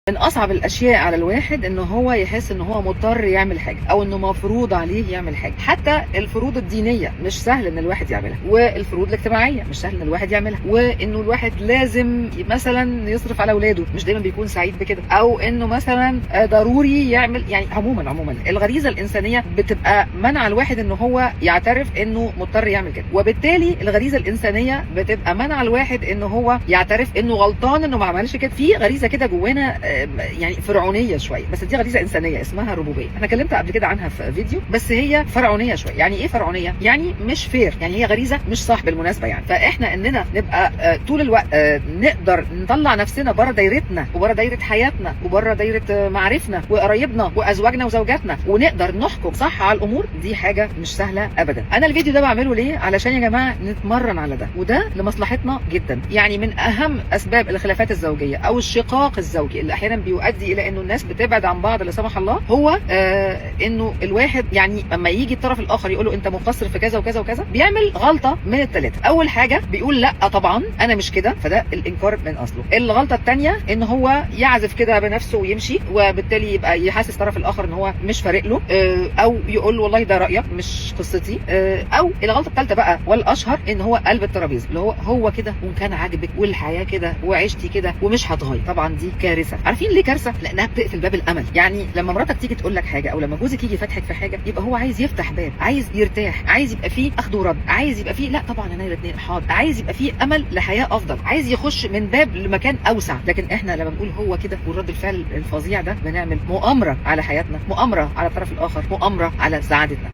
من اصعب الاشياء على الواحد ان هو يحس ان هو مضطر يعمل حاجة او انه مفروض عليه يعمل حاجة. حتى الفروض الدينية مش سهل ان الواحد يعملها، والفروض الاجتماعية مش سهل ان الواحد يعملها، وانه الواحد لازم مثلا يصرف على اولاده مش دايما بيكون سعيد بكده، او انه مثلا ضروري يعمل. يعني عموما الغريزة الانسانية بتبقى منع الواحد ان هو يعترف انه مضطر يعمل كده، وبالتالي الغريزة الانسانية بتبقى منع الواحد ان هو يعترف انه غلطان انه ما عملش كده. في غريزة كده جوانا يعني فرعونيه شوية، بس دي غريزة انسانيه اسمها الربوبية. انا اتكلمت قبل كده عنها في فيديو، بس هي فرعونيه شوية. يعني ايه فرعونيه؟ يعني مش fair، يعني هي غريزة مش صح بالمناسبة. يعني فاحنا اننا نبقى طول الوقت نقدر نطلع نفسنا بره دايرتنا وبره دايرة حياتنا وبره دايرة معارفنا وقرايبنا وازواجنا وزوجاتنا، ونقدر نحكم صح على الامور، دي حاجة مش سهلة ابدا. انا الفيديو ده بعمله ليه؟ علشان يا جماعة نتمرن على ده، وده لمصلحتنا جدا. يعني من اهم اسباب الخلافات الزوجية او الشقاق الزوجي اللي احيانا بيؤدي الى انه الناس بتبعد عن بعض لا سمح الله، هو انه الواحد يعني لما يجي الطرف الاخر يقول له انت مقصر في كذا وكذا وكذا، بيعمل غلطه من الثلاثة. اول حاجة بيقول لا طبعا انا مش كده، فده الانكار من اصله. الغلطة الثانية ان هو يعزف كده بنفسه ويمشي، وبالتالي يبقى يحسس الطرف الاخر ان هو مش فارق له، او يقول له والله ده رايك مش قصتي. او الغلطة الثالثة بقى والاشهر ان هو قلب الترابيزة، اللي هو كده وان كان عاجبك والحياة كده وعشتي كده ومش هتغير. طبعا دي كارثة. عارفين ليه كارثة؟ لانها بتقفل باب الامل. يعني لما مراتك تيجي تقول لك حاجة او لما جوزك يجي يفتحك في حاجة، يبقى هو عايز يفتح باب، عايز يرتاح، عايز يبقى فيه اخذ ورد، عايز يبقى فيه لا طبعا انا الاثنين حاضر، عايز يبقى فيه امل لحياه افضل، عايز يخش من باب لمكان اوسع. لكن احنا لما بنقول هو كده والرد الفعل الفظيع ده، بنعمل مؤامرة على حياتنا، مؤامرة على الطرف الاخر، مؤامرة على سعادتنا.